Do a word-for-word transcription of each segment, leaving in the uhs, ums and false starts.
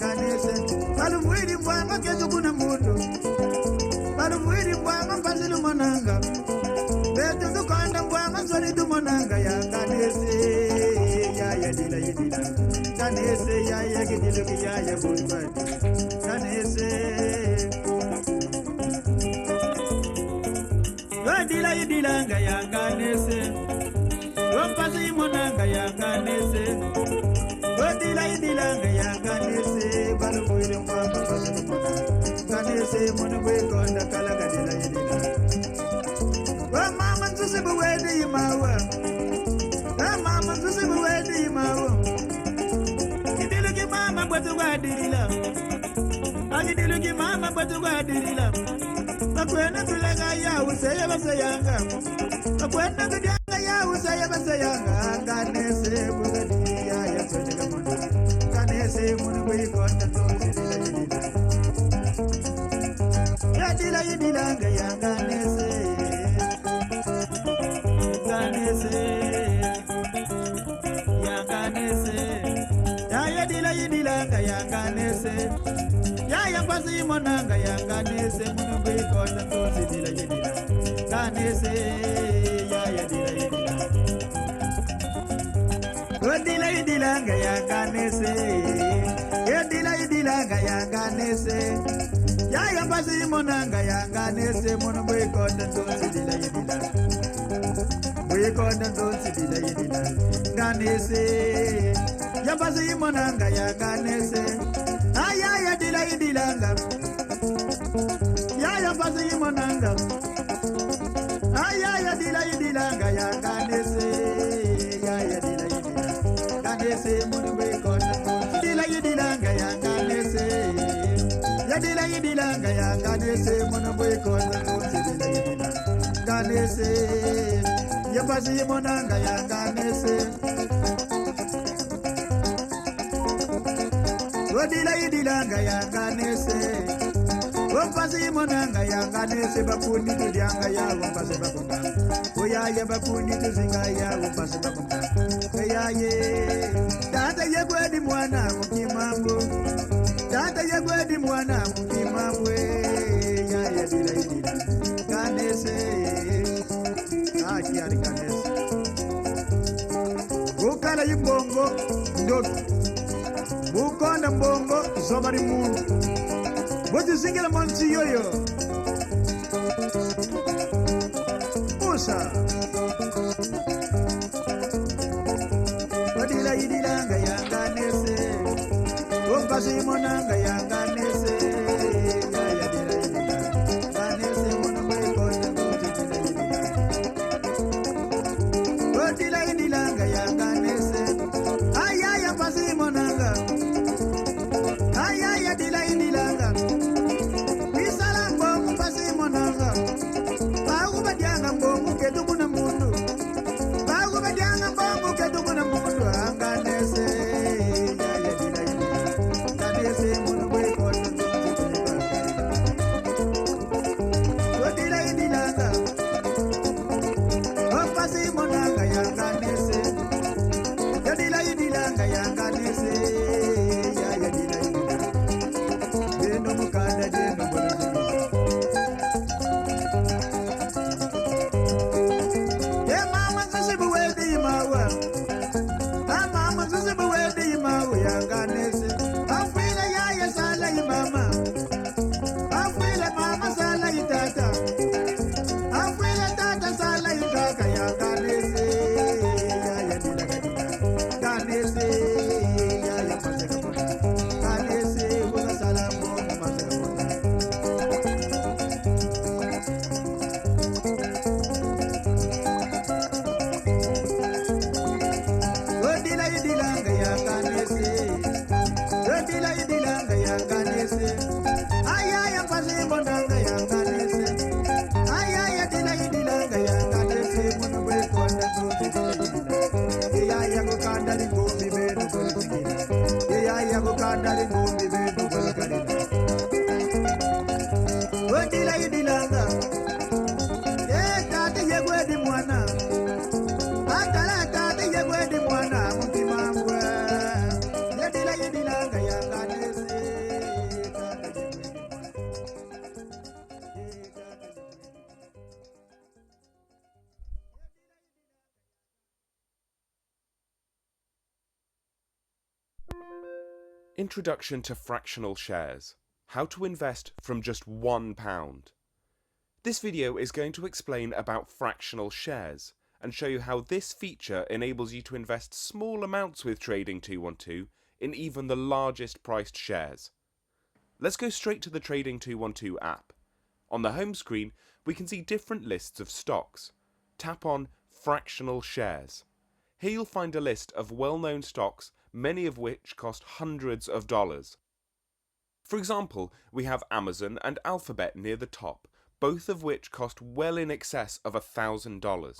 Kanese, baluvwidi mbwama ketu kuna mbundu. Baluvwidi mbwama mpasi lumonanga. Betu tukonda mbwama nsoni tumonanga ya kanese. Ya ya dila yidila. Kanese ya ya kidilu ki ya ya bunfadi. Kanese. Yo dila yidilanga ya kanese. Yo mpasi imonanga ya kanese. Yo dila yidilanga ya kanese. Baluvwidi mbwama mpasi imonanga. Kanese mono bwe konda kala ka dila yidila. Yo mama nzuzi bu wedi mawa. Yo mama nzuzi bu wedi mawa. Kidilu ki mama bwetu kwa dilila. A kidilu ki mama bwetu kwa dilila. Bakwenda tuleya ya useye baseyanga. Bakwenda tuleya ya useye baseyanga. Kanese bugadi ya ya soneka mona. Kanese munu bui konda to dila yidila. Ya dila yidilanga ya kanese. Kanese. Ya kanese. Ya ya dila yidilanga ya kanese. Ya ya mpasi imonanga ya kanese. Munu bui konda to dila yidila. Kanese. Ya ya dila yidila. Yo dila yidilanga ya kanese. Yo dila yidilanga ya kanese. Ya ya mpasi imonanga ya kanese. Munu bui konda to dila yidila. Bui konda to dila yidila. Kanese. Ya mpasi imonanga ya kanese. A ya ya dila yidilanga. Ya ya mpasi imonanga. A ya ya dila yidilanga ya kanese. Ya ya dila yidila. Kanese munu bui konda. Dila yidilanga ya kanese. Ya dila yidilanga ya kanese munu bui konda. Dila yidila. Kanese. Ya mpasi imonanga ya kanese. Yo dila yidilanga ya kanese. Yo mpasi imonanga ya kanese, bakuni tudianga ya yo mpasi bakunga. O yaya bakuni tuzinga ya yo mpasi bakunga. E yaya. Tata ye kwedi mwana mu kimambu. Tata ye kwedi mwana mu kimambu. E yaya dila yidila. Kanese. Ah, kiari kanese. Bukala yi mbongo, ndoki. Bukonda mbongo, zoba di muntu. Boti zingila manzi yoyo. Usa. Yo dila yidilanga ya kanese. Yo mpasi imonanga ya kanese. Ya ya dila yidila. Kanese munu bui konda. Yo dila yidilanga ya kanese. A ya ya mpasi imonanga. A ya ya dila yidilanga. Bisala mbongo mpasi imonanga. Bawu badianga mbongo ketu kuna mbundu. Bawu badianga mbongo ketu kuna mbundu. A kanese. Ya ya dila yidila. Kanese munu bui konda. Yo dila yidilanga. Yo mpasi imonanga ya kanese. Yo dila yidilanga ya kanese. Ya ya dila yidila. Yeno mukanda, yeno bolo. E mama nzuzi bu wedi mawa. A mama nzuzi bu wedi mawa ya kanese. Afwila yaya sala yi mama. Afwila mama sala yi tata. Afwila tata sala yi nkaka ya kanese. Ya ya dila kadila. Kanese. Ya ya mpasi kamona. Kanese. Kuna sala mo mpasi kamona. Yo dila yidilanga ya kanese. Yo dila yidilanga ya kanese. A ya ya mpasi imonanga ya kanese. A ya ya dila yidilanga ya kanese. Munu bui konda to. Ya ya kukanda di ngombe beno. Ye yaya kukanda di ngombe beno bolo kadila. Yo dila yidilanga. E tata ye kwedi mwana. A tala tata ye kwedi mwana mu kimambu. Yo dila yidilanga ya kanese. Introduction to Fractional Shares. How to invest from just one pound. This video is going to explain about fractional shares and show you how this feature enables you to invest small amounts with Trading two one two in even the largest priced shares. Let's go straight to the Trading two one two app. On the home screen, we can see different lists of stocks. Tap on Fractional Shares. Here you'll find a list of well-known stocks, many of which cost hundreds of dollars. For example, we have Amazon and Alphabet near the top, both of which cost well in excess of a thousand dollars.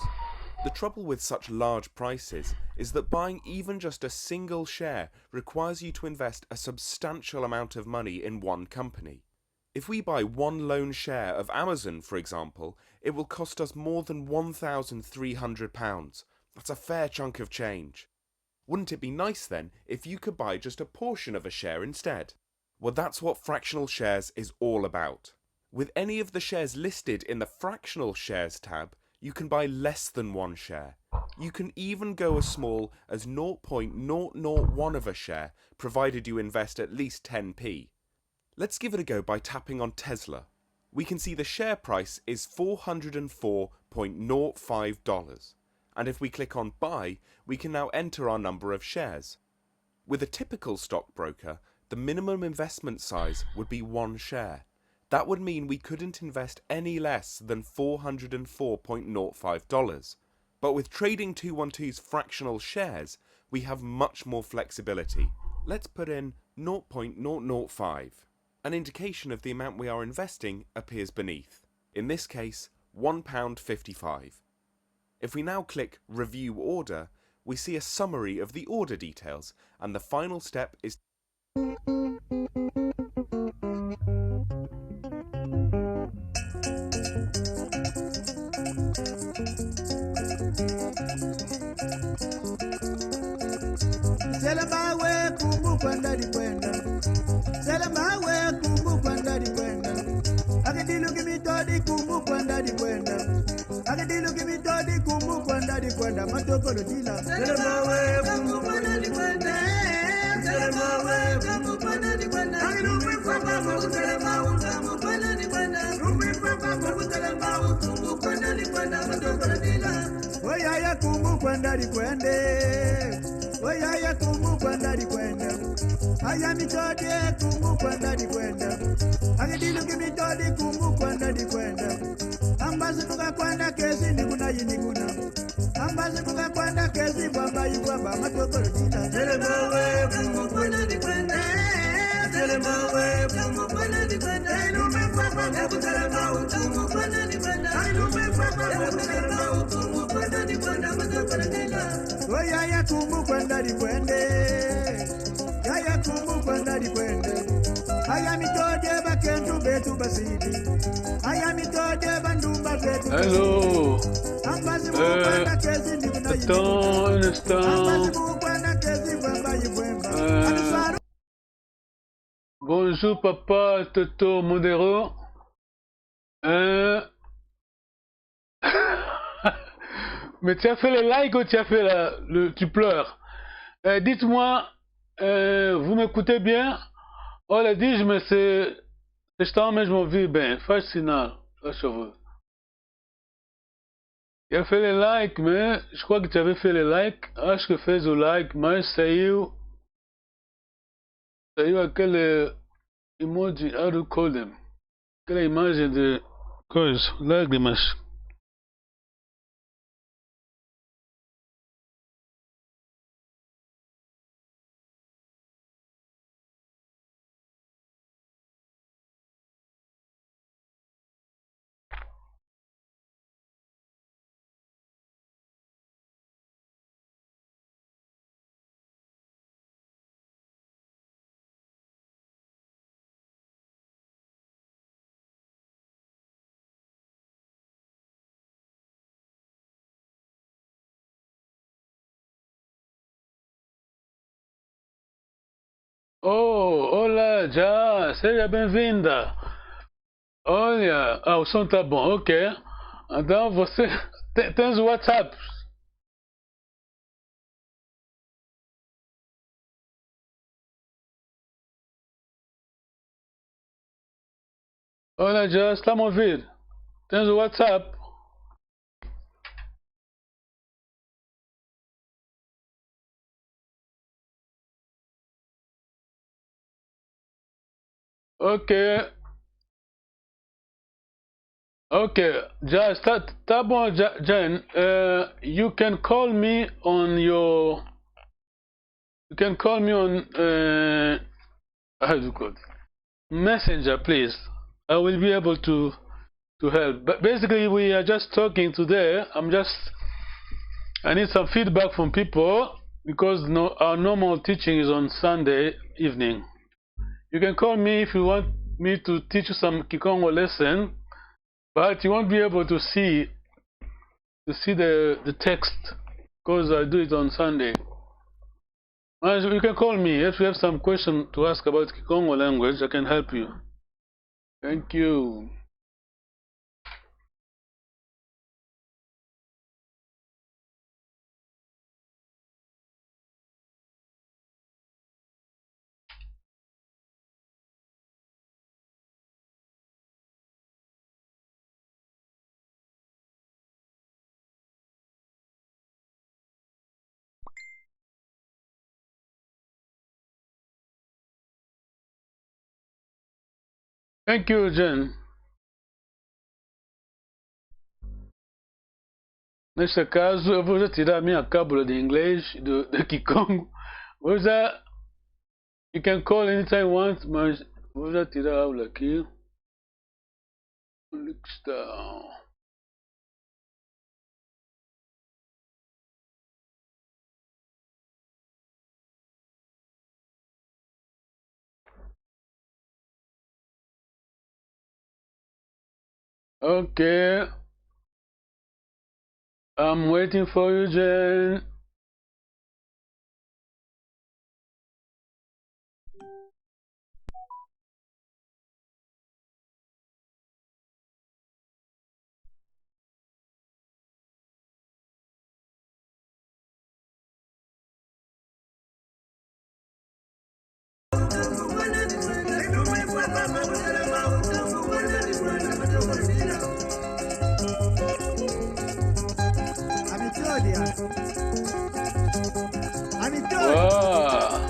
The trouble with such large prices is that buying even just a single share requires you to invest a substantial amount of money in one company. If we buy one lone share of Amazon, for example, it will cost us more than one thousand three hundred pounds. That's a fair chunk of change. Wouldn't it be nice then if you could buy just a portion of a share instead? Well, that's what fractional shares is all about. With any of the shares listed in the fractional shares tab, you can buy less than one share. You can even go as small as nought point nought nought one of a share, provided you invest at least ten p. Let's give it a go by tapping on Tesla. We can see the share price is four hundred and four point nought five dollars. And if we click on buy, we can now enter our number of shares. With a typical stockbroker, the minimum investment size would be one share. That would mean we couldn't invest any less than four hundred and four point nought five dollars. But with Trading two one two's fractional shares, we have much more flexibility. Let's put in nought point nought nought five. An indication of the amount we are investing appears beneath. In this case, one pound fifty-five. If we now click Review Order, we see a summary of the order details, and the final step is Sele mawe kumbu kwenda dikwenda. Sele mawe kumbu kwenda dikwenda. Akedilu ki mitodi kumbu kwenda dikwenda. Akedilu ki mitodi kumbu kwenda dikwenda. Matokolo dila. Sele mawe kumbu kwenda dikwenda. Sele mawe kumbu kwenda dikwenda. Akedilu ki mitodi kumbu kwenda dikwenda. Lumbu papa kumbu kwenda dikwenda. Lumbu papa kumbu kwenda dikwenda. Matokolo dila. Oyaya kumbu kwenda dikwenda. Oyaya kumbu kwenda dikwenda. Aya mitodi kumbu kwenda dikwenda. Akedilu ki mitodi kumbu kwenda dikwenda. Ambazi buka kwenda kezi ni kuna yi ni kuna. Ambazi buka kwenda kezi bwamba yi bwamba matokolo dila. Sele mawe kumbu kwenda dikwenda. Sele mawe kumbu kwenda dikwenda. Lumbu papa kumbu kwenda dikwenda. Lumbu papa kumbu kwenda dikwenda. Matokolo dila. Oyaya kumbu kwenda dikwenda. Yaya kumbu kwenda dikwenda. Aya mitodi bakento beto basidi. Aya mitodi bandumba beto basidi. Hello. Ambazi buka kwenda kezi ni kuna yi ni kuna. Attends un instant. Ambazi buka kwenda kezi bwamba yi bwamba. Euh, bonjour papa Toto Modero. Euh, mais tu as fait les likes ou tu as fait la, le, tu pleures? Euh, dites-moi, euh, vous m'écoutez bien? Olha, diz-me se, se está mesmo a ouvir bem. Faz sinal, faz favor. Il a fait les likes, mais je crois que tu avais fait les likes. Acho que fez o like, mas saiu, saiu aquele emoji, how do you call them? Aquela imagem de coisa, lágrimas. Oh, olá, já. Seja bem-vinda. Olha, ah, o som tá bom, ok. Então você te-, tens o WhatsApp. Olá, Jazz, está-me a ouvir? Tens o WhatsApp? Ok. Ok, Jazz, tá, tá bom, Ja-, Jane. Uh, you can call me on your, you can call me on, uh, how do you call it? Messenger, please. I will be able to, to help. But basically, we are just talking today. I'm just, I need some feedback from people because no, our normal teaching is on Sunday evening. You can call me if you want me to teach you some Kikongo lesson, but you won't be able to see, to see the, the text because I do it on Sunday. Uh, you can call me if you have some question to ask about Kikongo language. I can help you. Thank you. Thank you, Jen. Neste caso, eu vou já tirar a minha cábula de inglês do, do Kikongo. Vou já. You can call anytime you want, mas vou já tirar a aula aqui. Onde é que está? Okay. I'm waiting for you, Jane. Wow.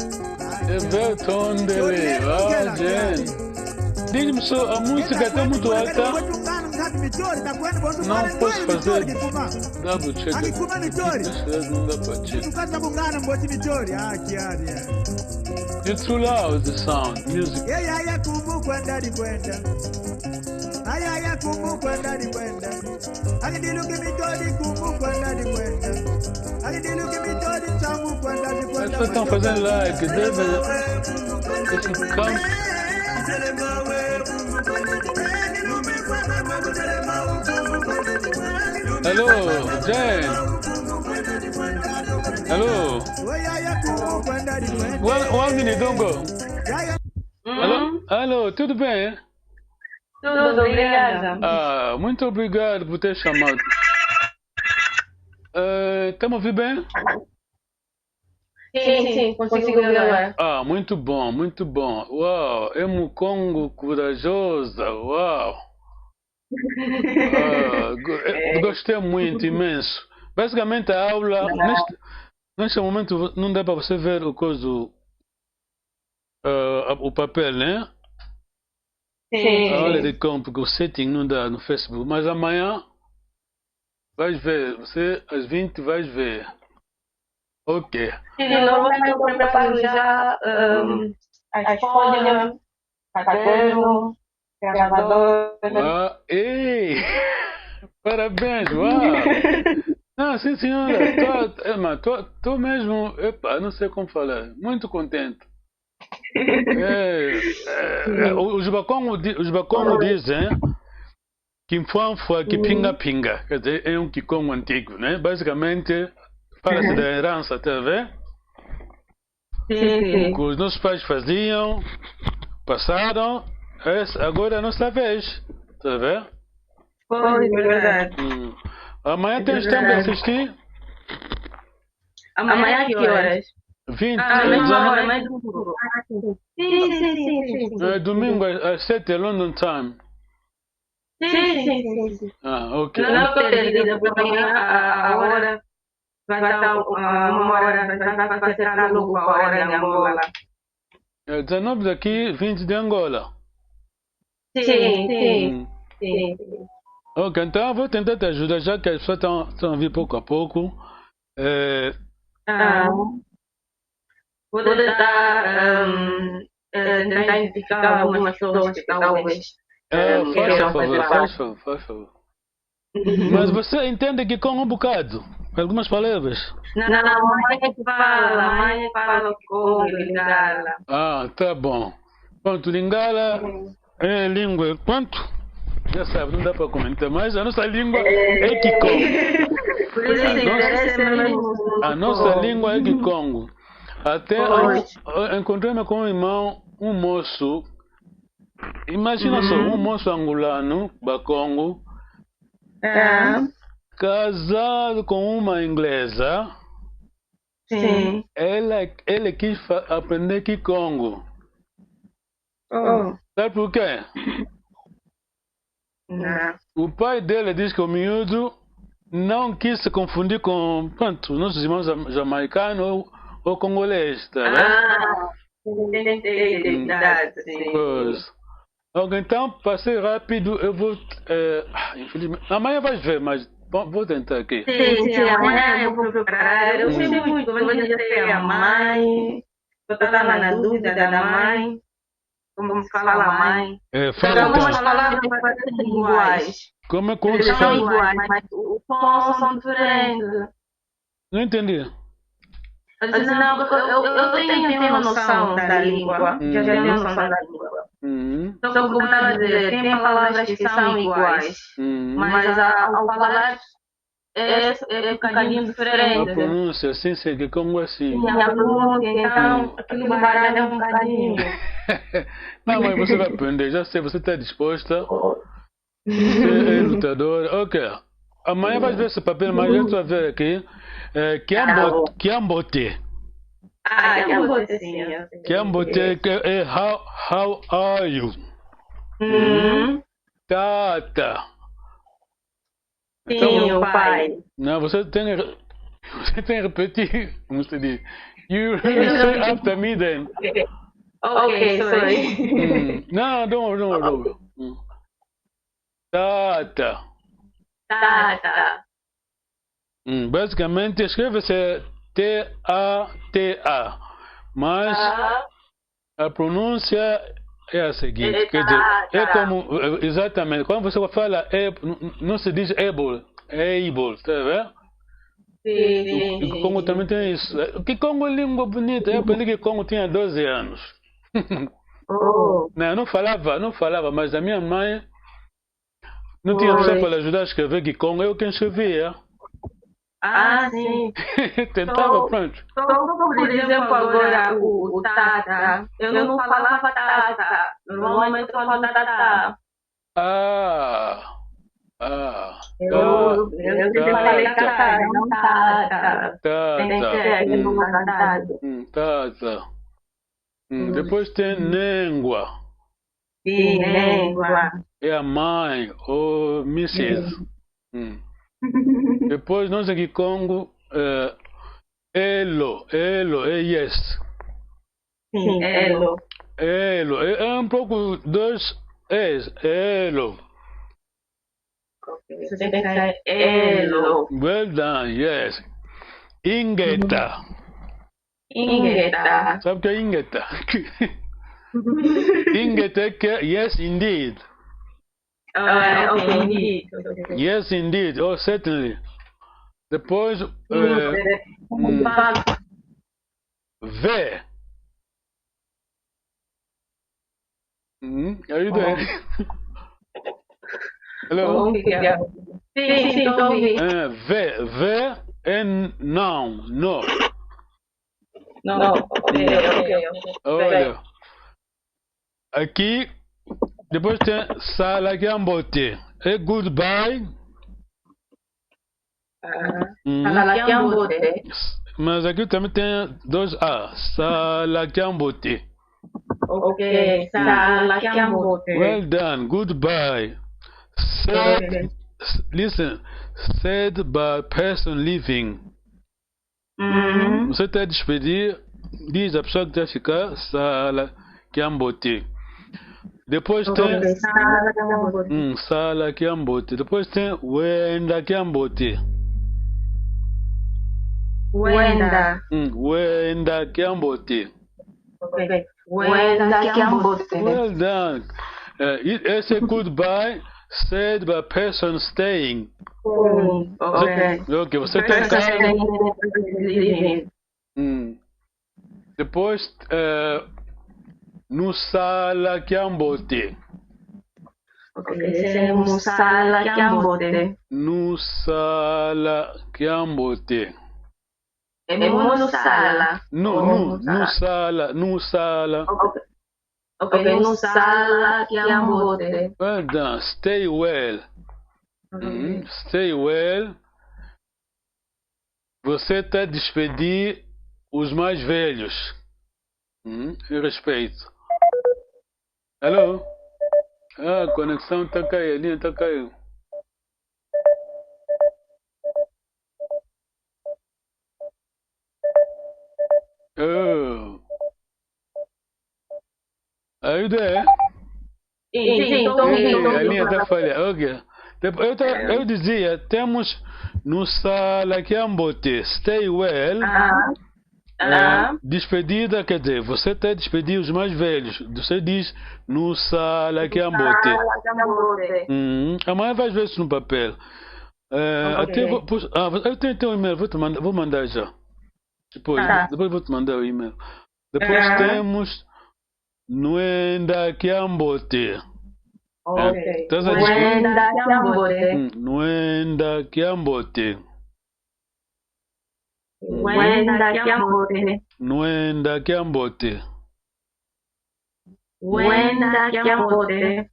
Everton Dele. Wow, Jane. Diz-me só, a música tem muito alta? Não posso fazer double check. Não dá pra check. It's too loud, the sound, music. As pessoas estão fazendo like, devem. Hello, Jane. Hello. One, one minute, don't go. Hello, hello, tudo bem? Tudo, obrigada. Ah, muito obrigado por ter chamado. Eh, tá-me a ouvir bem? Sim, sim, consigo ouvir agora. Ah, muito bom, muito bom. Uau, é Mukongo corajosa, uau. Ah, go-, eh, gostei muito, imenso. Basicamente, a aula, neste, neste momento, não dá para você ver o coisa, ah, o papel, né? Sim. A hora de compra, o setting não dá no Facebook, mas amanhã vais ver, você às vinte vais ver. Ok. Sim, normalmente eu preparo já, ahm, as folhas, caderno, gravador. Ah, ei! Parabéns, uau! Não, sim, senhora, tô, é, mas tô, tô mesmo, epa, não sei como falar, muito contente. É, é, é, os Bakongo di-, os Bakongo dizem que mfuamfua, que pinga-pinga, quer dizer, é um Kikongo antigo, né? Basicamente, fala-se da herança, tá a ver? Sim, sim. Que os nossos pais faziam, passaram, é, agora é a nossa vez, tá a ver? Pois, é verdade. Hum. Amanhã tens tempo de assistir? Amanhã que horas? Vinte, ah, mesma hora, mais um pouco. Ah, sim. Sim, sim, sim, sim, sim. É, domingo às, às sete, London time. Sim, sim, sim, sim. Ah, ok. Não, não, perdida, porque a, a hora vai estar, ah, uma hora, vai, vai, vai ser logo a hora de Angola. É dezanove daqui, vinte de Angola. Sim, sim, Hum. sim. Ok, então eu vou tentar te ajudar, já que as pessoas estão, estão a vir pouco a pouco. É, Ah, vou tentar, ahm, eh, tentar identificar algumas pessoas que talvez é, ahm, faz queiram favor, participar. Faz favor, faz favor. Mas você entende Kikongo um bocado? Algumas palavras? Não, não, a mãe é que fala, a mãe é que fala com o Lingala. Ah, tá bom. Pronto, Lingala é língua. Quanto? Já sabe, não dá para comentar, mas a nossa língua é Kikongo. Por isso que interessa mesmo. A nossa língua é Kikongo. Até Pois. eu encontrei-me com um irmão, um moço. Imagina só, um moço angolano, Bakongo, Ah, casado com uma inglesa. sim. Ela, ele quis fa- aprender Kikongo. Oh, Sabe por quê? não. O pai dele diz que o miúdo não quis se confundir com, pronto, nossos irmãos jam- jamaicanos ou, ou congolês, tá vendo? Ah, tem que ter identidade, sim. Pois. Ok, então, passei rápido, eu vou. É, ah, infelizmente. Amanhã vais ver, mas vou vou tentar aqui. Sim, sim, amanhã eu vou preparar. Eu sei muito, mas já sei a mãe. Eu estava na dúvida da mãe. Como se fala mãe? É, Porque algumas fala, palavras parecem iguais. Como é que outros Eles são falam? Iguais, mas os sons são diferentes. Não entendi. Mas não, eu, eu, eu tenho, tenho noção da língua. Já tenho noção da língua. Uhum. Só que, como estava a dizer, tem palavras que são iguais, Uhum. Mas a, ao falar é, é um bocadinho A diferente. Pronúncia, sim, sim, Kikongo é assim. E a pronúncia, então, aquilo baralha um bocadinho. Não, mas você vai aprender, já sei, você está disposta. Você é lutadora. Ok. Amanhã vai ver esse papel, mas eu estou a ver aqui. É, Kiambo, Kiambote. Ah, Kiambote, sim. Kiambote que é how, how are you? Uhum. Tata. Sim, o pai. Não, você tem, você tem que repetir, como se diz. You say after me then. Ok, sorry. Hum. Não, não, não, não. Hum. Tata. Tata. Hum, basicamente, escreve-se T A T A. Mas Aham. A pronúncia é a seguinte, É quer dizer, é tata. Como, é, exatamente, quando você fala é, n- n- não se diz able, é able, tá vendo? Sim, sim, E Kikongo também tem isso. É, Kikongo é língua bonita, eu aprendi Kikongo tinha doze anos. Oh. Não, eu não falava, não falava, mas a minha mãe não tinha pessoa para lhe ajudar a escrever Kikongo, eu quem escrevia. Ah, sim. Tentava, pronto. Então, por exemplo, agora o, o tata, eu não falava tata, normalmente eu falo tata. Ah, ah, Eu, eu sempre falei tata, não tata. Tem que Tata. ser aqui no Hum, cantado. hum, tata. Hum, depois tem nengwa. Sim, língua. É a mãe, ou missus. Hum. Depois nós aqui Congo, é, elo, elo, é yes. Sim, elo. Elo, é, é um pouco dois es, elo. Você tem que ser elo. Well done, yes. Ingeta. Ingeta. Sabe o que é ingeta? Ingeta é que, yes, indeed. Ah, ok, indeed. Yes, indeed. Oh, certainly. Depois, é, Hum, hum, fato. Vê. Hum, are you there? Hello? Sim, sim, estou a ouvir. É, vê, vê é não, no. Não, ok, ok, ok. Olha. Aqui, depois tem sala kiambote. É goodbye. Ah, Uhum. sala kiambote. Mas aqui também tem dois A. Sala kiambote. Ok, sala kiambote. Well done. Goodbye. Said, listen, said by person living. Uhum. Você está a despedir, diz a pessoa que está a ficar, sala kiambote. Depois tem. Ok, sala kiambote. Hum, sala kiambote. Depois tem wenda kiambote. Wenda. Hum, wenda kiambote. Ok. Wenda kiambote. Well done. Uh, it, esse goodbye said by person staying. Hum, ok. Ok, você tem. Person staying is leaving. Hum. Depois, eh, no sala kiambote. Ok, esse é no sala kiambote. No sala kiambote. É mo no sala. No, no, no sala, no sala. Ok. Ok, no sala kiambote. Well done. Stay well. Uhum. Hum, stay well. Você está a despedir os mais velhos. Hum, e respeito. Alô? Ah, a conexão está a cair, a linha está a cair. Oh. Are you there? Sim, sim, estou ouvindo, estou ouvindo. A linha está a falhar. Ok. Depois, eu, ta- eu dizia, temos no sala kiambote, stay well. Ah. Eh, despedida, quer dizer, você está a despedir os mais velhos. Você diz, no sala kiambote. Sala kiambote. Uhum. Amanhã vais ver isso no papel. Eh, ok. Até vou, pois, ah, eu tenho, tenho um e-mail, vou te mandar, vou mandar já. Depois, tá. Depois vou te mandar o e-mail. Depois temos Nwenda kiambote. Ok. Eh, estás a descobrir? Nwenda kiambote. Hum, nwenda kiambote. Nwenda kiambote. Nwenda kiambote. Nwenda kiambote.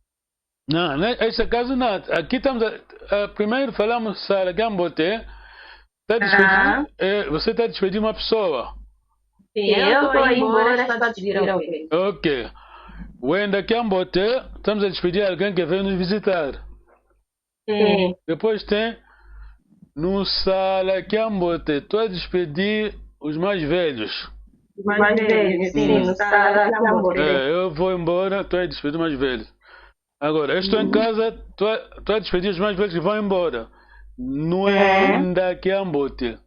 Não, né? Esse caso não. Aqui estamos a, a- primeiro falamos sala kiambote. Está a despedir, ah, eh, você está a despedir uma pessoa. Sim, eu estou a ir embora, está a despedir alguém. Ok. Wenda kiambote, estamos a despedir alguém que veio nos visitar. Sim. Depois tem no sala kiambote, estou a despedir os mais velhos. Os mais velhos, sim, no sala kiambote. É, eu vou embora, estou a despedir os mais velhos. Agora, eu estou em casa, estou a, estou a despedir os mais velhos que vão embora. Nwenda kiambote.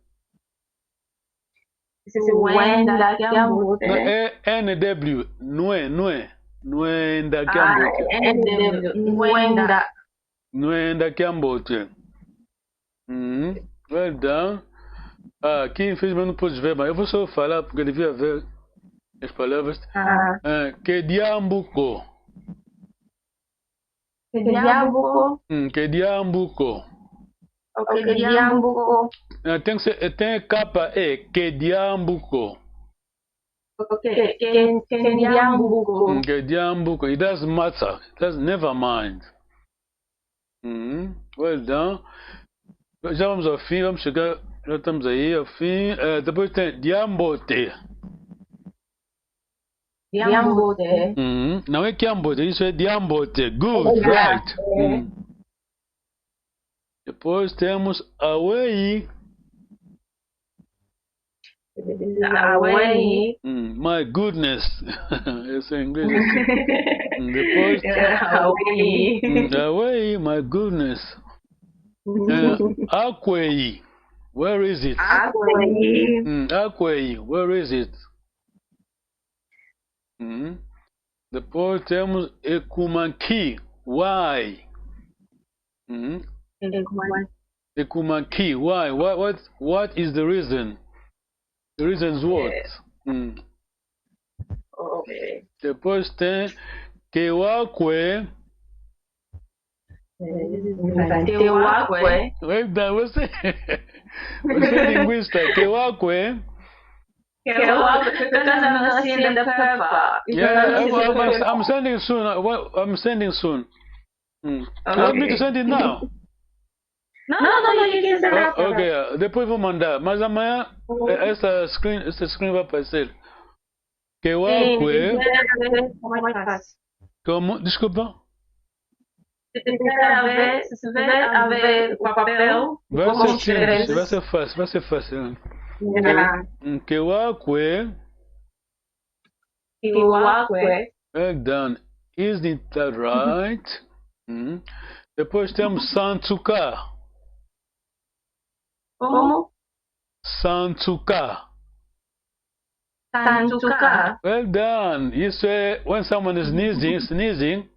Esse nwenda kiambote. Não, é N W. Nwe, nwe. Nwenda kiambote. Ah, N W. Nwenda. Nwenda kiambote. Uhum. Well done. Ah, aqui infelizmente não pude ver, mas eu vou só falar porque devia ver as palavras. Ah. Ah, ke diambu ko. Ke diambu ko. Hum, ke diambu ko. Ok, ke diambu ko. Ah, tem que ser, eh, tem K E, ke diambu ko. Ok, ke, ke diambu ko. Hum, ke diambu ko. It doesn't matter. It doesn't, never mind. Uhum. Well done. Já vamos ao fim, vamos chegar, já estamos aí ao fim. Eh, depois tem diambote. Diambote. Uhum. Não é kiambote, isso é diambote. Good, right. Uhum. Depois temos away. Away. Hum, my goodness. Esse é inglês, assim. Hum, depois. Away. Hum, away, my goodness. Eh, akwei. Where is it? Akwei. Hum, akwei. Where is it? Hum. Depois temos ekuma nki. Why? Hum. Ekuma nki. Ekuma nki. Why? What, what, what is the reason? The reason is what? Eh. Hum. Ok. Depois tem ke wakwe. Ke wakwe. Well done, você, você é linguista. Ke wakwe. Ke wakwe, because I'm not seeing the pepper. Yeah, I'm, I'm, I'm sending soon. Uh, well, I'm sending soon. Hmm. You want me to send it now? No, no, no, you can send after. Oh, okay, yeah. Depois vou mandar. Mas amanhã, eh, essa screen, essa screen vai aparecer. Ke wakwe. Sim, sim, sim. Como? Desculpa. Se tiver a ver, se tiver a ver com o papel, Vai vou ser simples, escrever. Vai ser fácil, vai ser fácil. Yeah. Hum, Kewakwe. Kewakwe. Well done. Isn't that right? Hum. Depois temos Santuka. Como? Santuka. Santuka. Well done. Isso é when someone is sneezing, sneezing.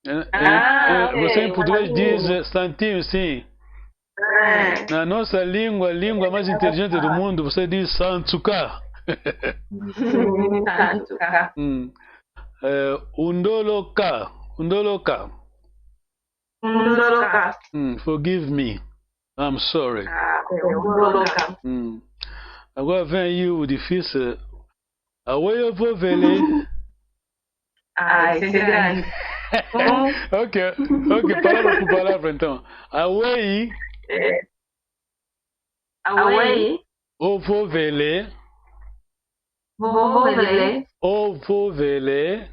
É, é, Ah, é, você em ok. português diz é, santinho, sim. É. Na nossa língua, a língua mais inteligente do mundo, você diz santuka. Santuka. Hum. É, undoloka. Undoloka. Undoloka. Hum, forgive me. I'm sorry. Ah, ok, undoloka. Hum. Agora vem aí o difícil. Aweyi ovovele. Ah, isso é grande. Como? Ok, ok, palavra por palavra então. Aweyi Aweyi ovovele. Vovele. Ovovele.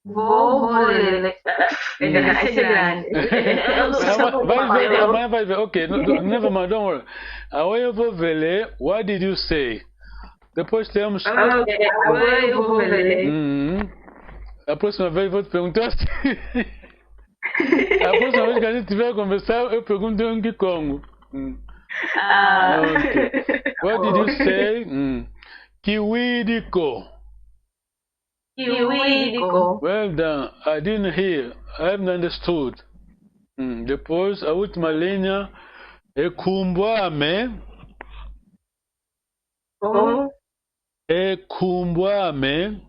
Vovele. É grande, isso é grande. Eu não sei Amanhã como vai ver, falar. Amanhã vai ver. Ok, no- no- never mind, don't worry. Aweyi ovovele, what did you say? Depois temos. Ok, aweyi ovovele. Hum. A próxima vez vou te perguntar se. A próxima vez que a gente tiver a conversar, eu pergunto em Kikongo. Hum. Ah, Ok. What did you say? Hum. Kiwidiko. kiwidiko. Well done. I didn't hear. I haven't understood. Hum. Depois, a última linha. Ekumbuame. Como? Ekumbuame.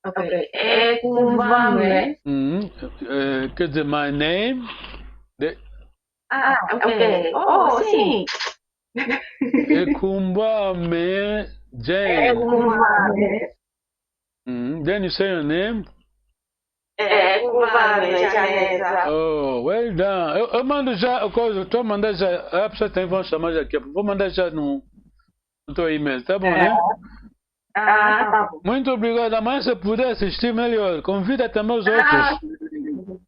Ok. Ekumbuame. Hum. Eh, quer dizer, my name. The, Ah, ok. Oh, sim. Ekumbuame Jane. Ekumbuame. Mm, then you say your name. Ekumbuame Janeza. Oh, well done. Eu, eu mando já, eu coisa, estou a mandar já. A pessoa tem, vão chamar já aqui. Vou mandar já no, no teu e-mail, tá bom, né? Ah, tá bom. Muito obrigado. Amanhã, se puder assistir, melhor. Convida também os outros.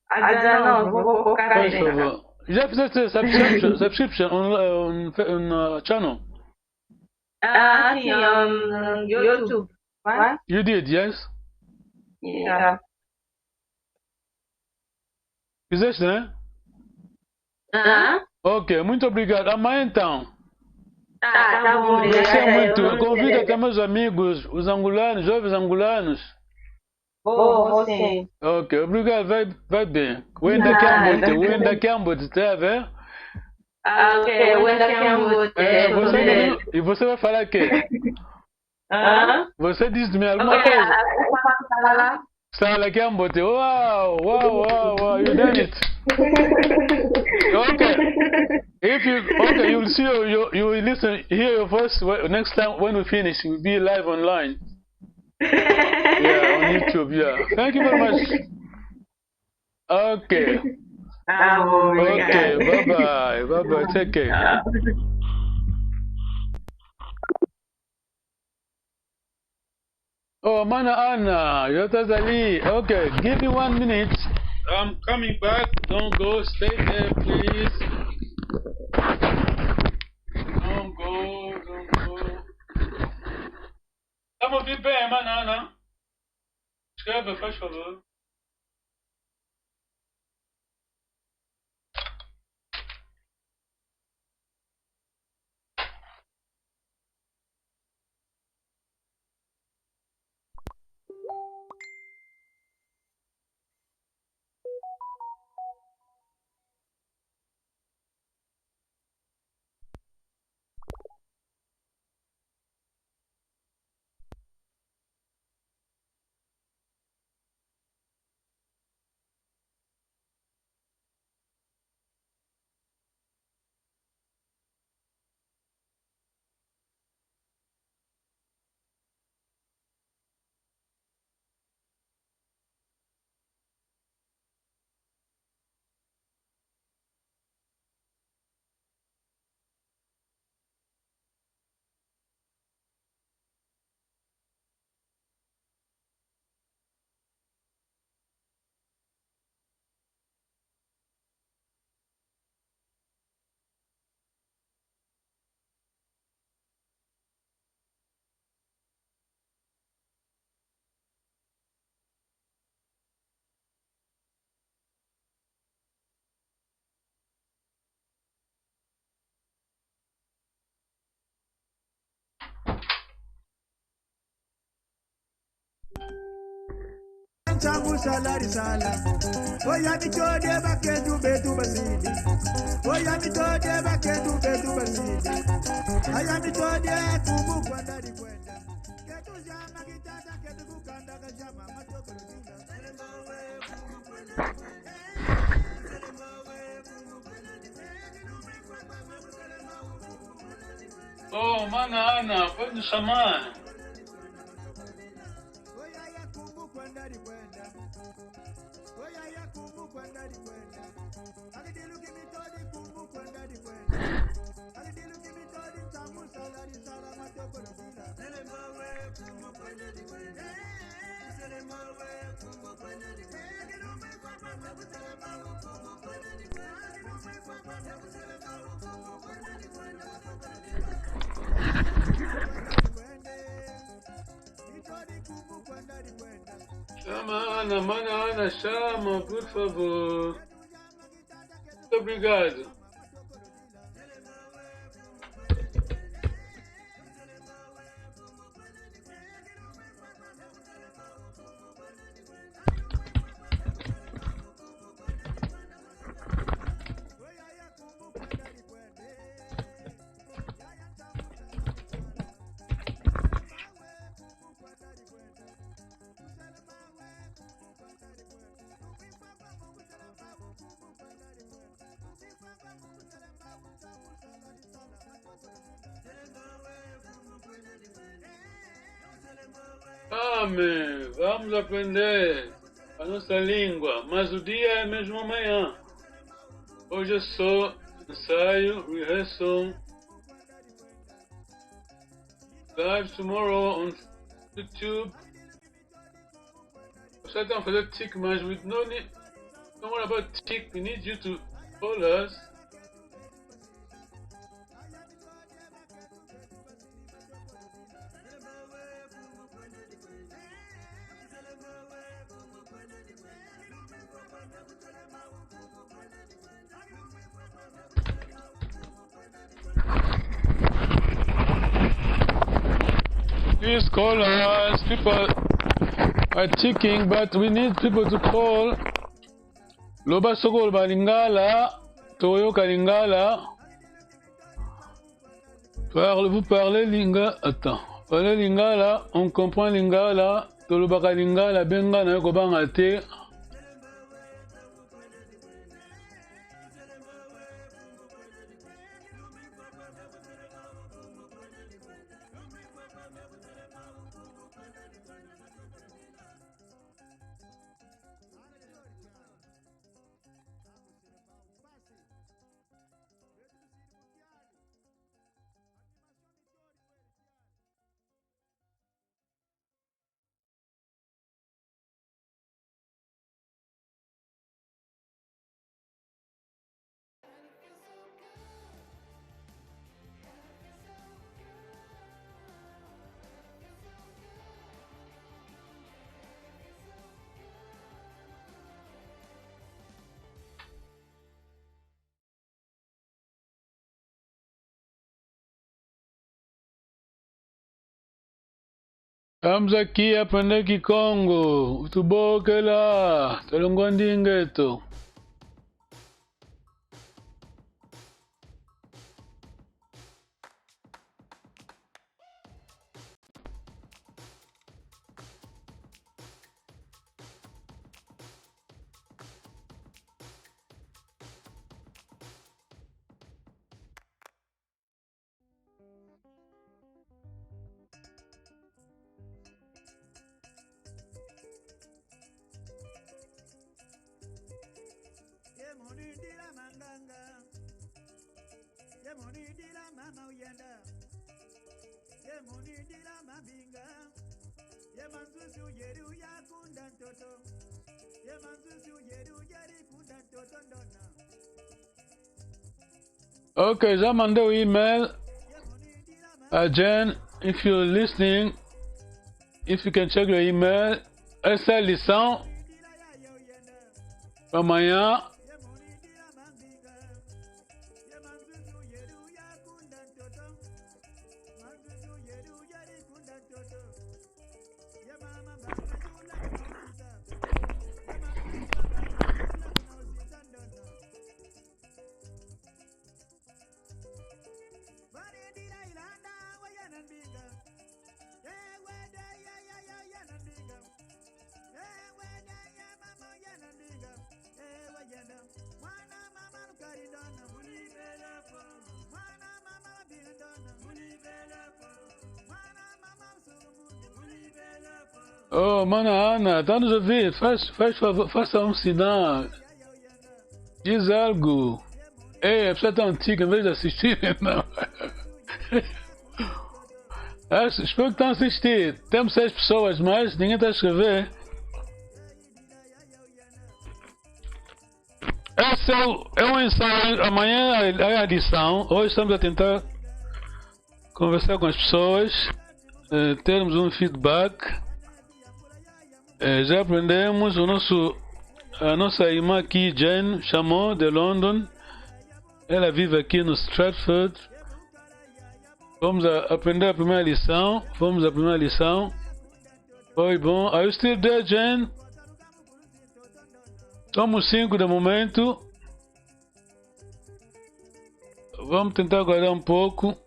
Ah, já não, vou, vou ficar Por atenta. Favor. Já fizeste subscription, subscription on, on, on uh, channel? Ah, sim, um, YouTube. What? You did, yes? Yeah. Fizeste, né? Ah? Ok, muito obrigado. Amanhã então. Tá, tá bom, Gostei obrigada. Muito. Convida também os amigos, os angolanos, jovens angolanos. Vou, vou sim. Ok, obrigado. Vai, vai bem. Wenda Kiambote, Wenda Kiambote, tá a ver? Ah, ok, Wenda Kiambote. É, você, e você vai falar o quê? Hã? Você diz-me alguma Ok, coisa. ah, fala. Sala Kiambote. Wow, wow, wow, wow, you done it. Okay. If you, okay, you'll see your, your, you will listen, hear your voice whe- next time when we finish. We'll be live online. Yeah, on YouTube. Yeah. Thank you very much. Okay. Tá bom, Okay. obrigada. Bye bye. Bye bye. Take care. Oh, Mana Anna, you have to leave. Okay, give me one minute. I'm coming back. Don't go. Stay there, please. Don't go. Don't go. Tá me ouvindo bem, Mana Anna? Escreve, faz favor. Ntangu sala di sala. Oya mitode baketu betu basidi. Oya mitode baketu betu basidi. Aya mitode kumbu kwenda di kwenda. Ketu jama kitata ketu kukanda kajama matoko. Oh, mana ana, kwenu sama. Chama Ana, mana Ana, chama, por favor. Muito obrigado. Ah, man, vamos aprender a nossa língua. Mas o dia é mesmo amanhã. Hoje é só ensaio, rehearsal. Live tomorrow on YouTube. Você tem que fazer tick, mas we no need, don't worry about tick. We need you to follow us. Please call us. People are ticking, but we need people to call. Loba soko ba Lingala, toyoka Lingala. Parle, vous parlez Lingala, attends. Parlez Lingala, on comprend Lingala, tolobaka Lingala, benga na yo kobanga te. Kamza kia pende Kikongo, utubokela, tolongo ndinga eto. Okay, zamande email. Uh, Jen, if you're listening, if you can check your email, S L Lisson, Pamaya. Oh, mana Ana, tá nos ouvir? Faz, faz favor, faça um sinal. Diz algo. Ei, a pessoa tá antiga, em vez de assistir, não. Ah, espero que estão a assistir. Temos seis pessoas, mas ninguém tá a escrever. Esse é o, é um ensaio. Amanhã é a edição. Hoje estamos a tentar conversar com as pessoas, eh, termos um feedback. Eh, já aprendemos, o nosso, a nossa irmã aqui, Jane, chamou de London. Ela vive aqui no Stratford. Vamos a, aprender a primeira lição. Vamos à primeira lição. Foi bom. Are you still there, Jane? Somos cinco de momento. Vamos tentar aguardar um pouco.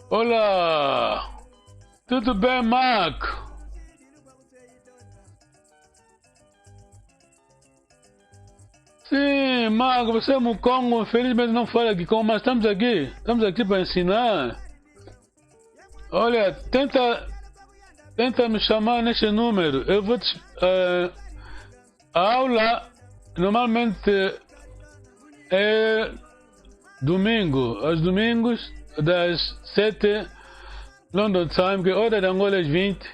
Olá! Tudo bem, Marco? Sim, Marco, você é Mukongo, infelizmente não fala Kikongo, mas estamos aqui, estamos aqui para ensinar. Olha, tenta, tenta me chamar neste número. Eu vou te, eh, a aula normalmente é domingo, aos domingos, das sete London Time, que hora de Angola é vinte.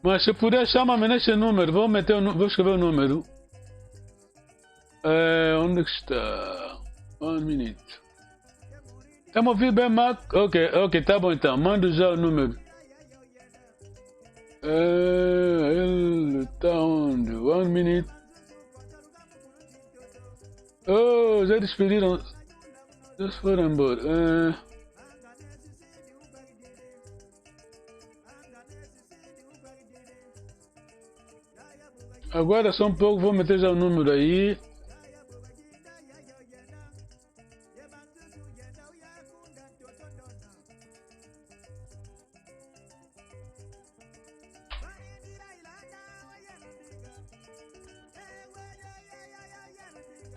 Mas se puder, chama-me neste número. Vou meter o nu-, vou escrever o número. É, onde é que está? One minute. Tá me ouvir bem, Marco? Ok, ok, tá bom então. Mando já o número. É, ele tá onde? One minute. Oh, já despediram. Já se foram embora. É. Aguarda só um pouco, vou meter já o número aí.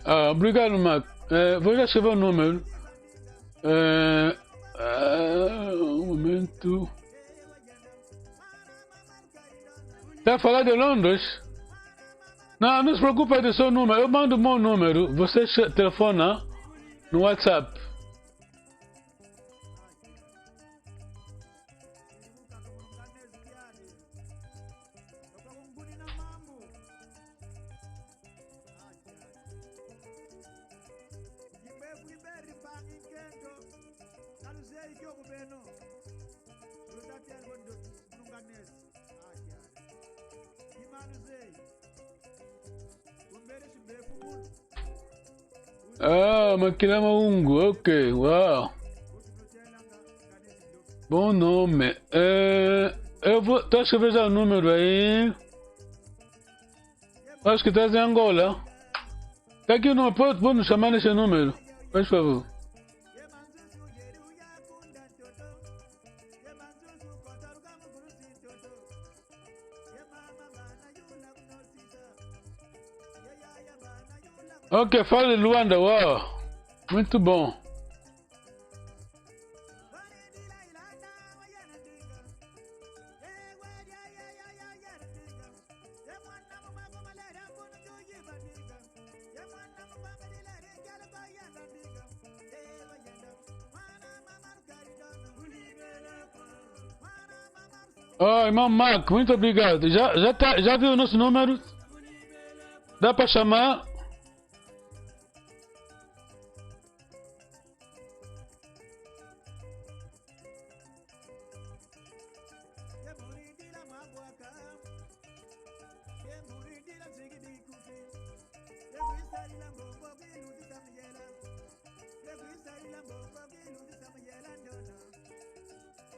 Ah, obrigado, Marco. Eh, vou já escrever o número. Eh, ah, um momento. Tá a falar de Londres? Não, não se preocupa de seu número. Eu mando o meu número. Você che-, telefona no WhatsApp. Ah, Makila Maungu, ok, uau. Bom nome. É, eu vou, tá escrevendo já o número aí. Acho que tá em Angola. Tá aqui o número, pode, pode me chamar nesse número, por favor. Ok, fala de Luanda, uau. Muito bom. Oh, irmão Marco, muito obrigado. Já, já tá, já viu o nosso número? Dá pra chamar?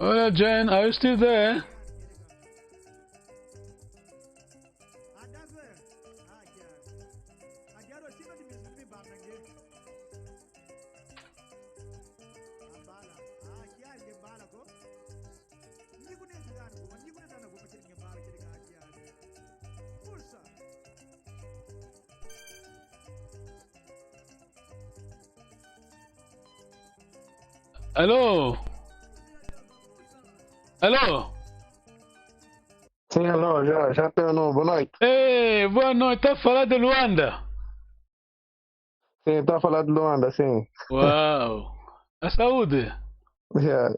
Hola, Jane, are you still there? Alô? Alô? Sim, alô, já, já tenho, não, boa noite. Ei, boa noite. Tá a falar de Luanda? Sim, tá a falar de Luanda, sim. Uau! A saúde? Yeah.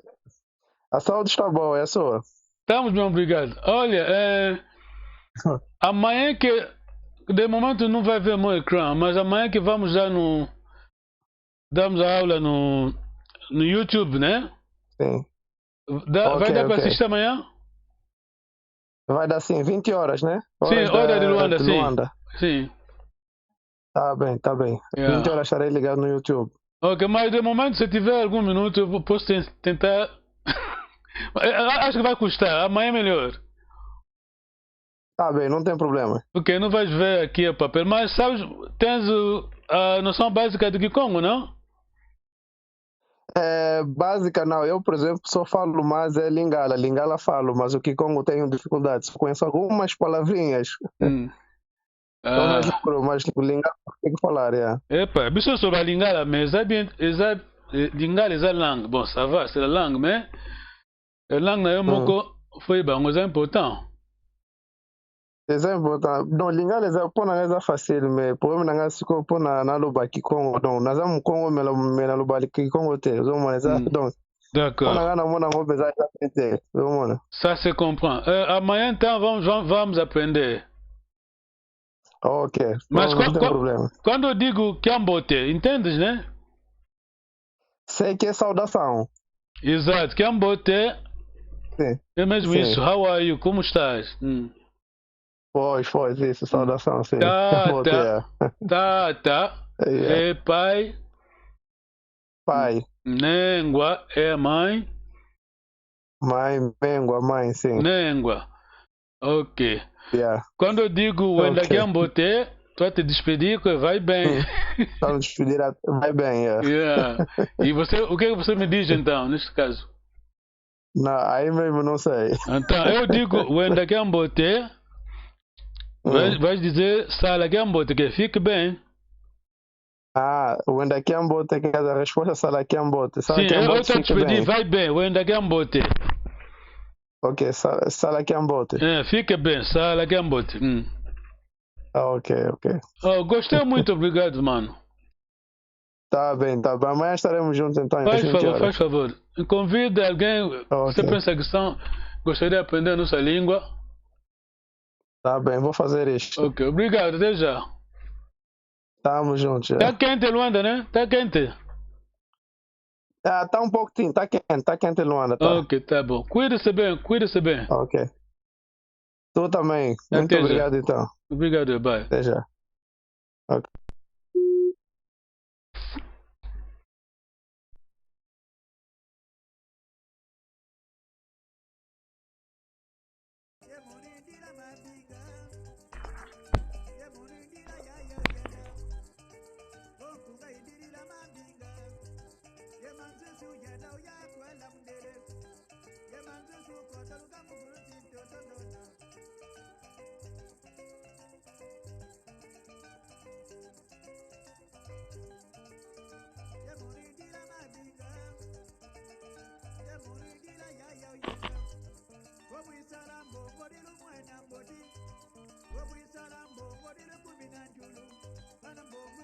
A saúde está boa, é a sua? Estamos bem, obrigado. Olha, é, amanhã que, de momento não vai ver meu ecrã, mas amanhã que vamos dar no, damos a aula no, no YouTube, né? Sim. Dá, vai Ok, dar para ok. Assistir amanhã? Vai dar sim, vinte horas, né? Sim, Horas hora de da- Luanda, de sim. Luanda. Sim. Tá bem, tá bem. Yeah. Vinte horas estarei ligado no YouTube. Ok, mas de momento, se tiver algum minuto, eu vou- posso ten- tentar. Eu acho que vai custar, amanhã é melhor. Tá bem, não tem problema. Porque não vais ver aqui a papel, mas sabes, tens o- a noção básica do Kikongo, não? É, básica não, eu, por exemplo, só falo mais é Lingala. Lingala falo, mas o Kikongo tenho dificuldade. Só conheço algumas palavrinhas. Hum. Então, Ah, mas, mas o Lingala tem que falar, yeah. Epa, biso so ba Lingala, mais eza bien, eza, eh, Lingala eza langue. Bon, ça va, c'est la langue, mais la langue na yo moko, faut ba, c'est important. Eza important. Donc, Lingala eza, pona nga eza facile, mais problème na nga siko pona naloba Kikongo. Donc, naza Mukongo, mais la- mais naloba Kikongo te. Ozomona eza, Mm. Donc, pona D'accord. nga namona ngo mpenza eza bien te. Ozomona? Ça se comprend. Euh, amanhã, então, vamos, vamos, vamos aprender. Ok. Mas Bon, qua- não tem qua- problema. Quando eu digo kiambote, entendes, né? Sei que é saudação. Exato, kiambote Sim. é mesmo Sim. Isso. How are you? Como estás? Hum. Pois, pois, isso, saudação, sim. Tá, Boa tá. terra. Tata Yeah. é pai, Pai, Nengua é mãe, mãe, Mengua, mãe, sim. Nengua. Ok. Yeah. Quando eu digo wenda Ok. Kiambote, tu a te despedir, que vai bem. Tá me despedir, a- vai bem, yeah. Yeah. E você, o que é que você me diz então, neste caso? Não, aí mesmo não sei. Então, eu digo wenda Kiambote, vais, Hum. vais dizer sala Kiambote, que fique bem. Ah, wenda Kiambote, quer dizer, a resposta sala Kiambote. Sala Sim, eu Kiambote, eu te fique despedi, bem. Vai bem, wenda Kiambote. Ok, sala, sala Kiambote. É, fique bem, sala Kiambote. Hum. Ah, ok, ok. Oh, gostei muito, obrigado, mano. Tá bem, tá bem. Amanhã estaremos juntos então, às Faz vinte favor, horas. Faz favor. Convida alguém, Ok. Você pensa que são, gostaria de aprender a nossa língua? Tá bem, vou fazer isso. Ok, obrigado, até já. Tamo junto, já. Tá quente, Luanda, né? Tá quente. Ah, tá um pouquinho, tá quente, tá quente, Luanda, tá. Ok, tá bom. Cuida-se bem, cuida-se bem. Ok. Tu também. Muito Até já. Obrigado, então. Obrigado, bye. Até já. Ok.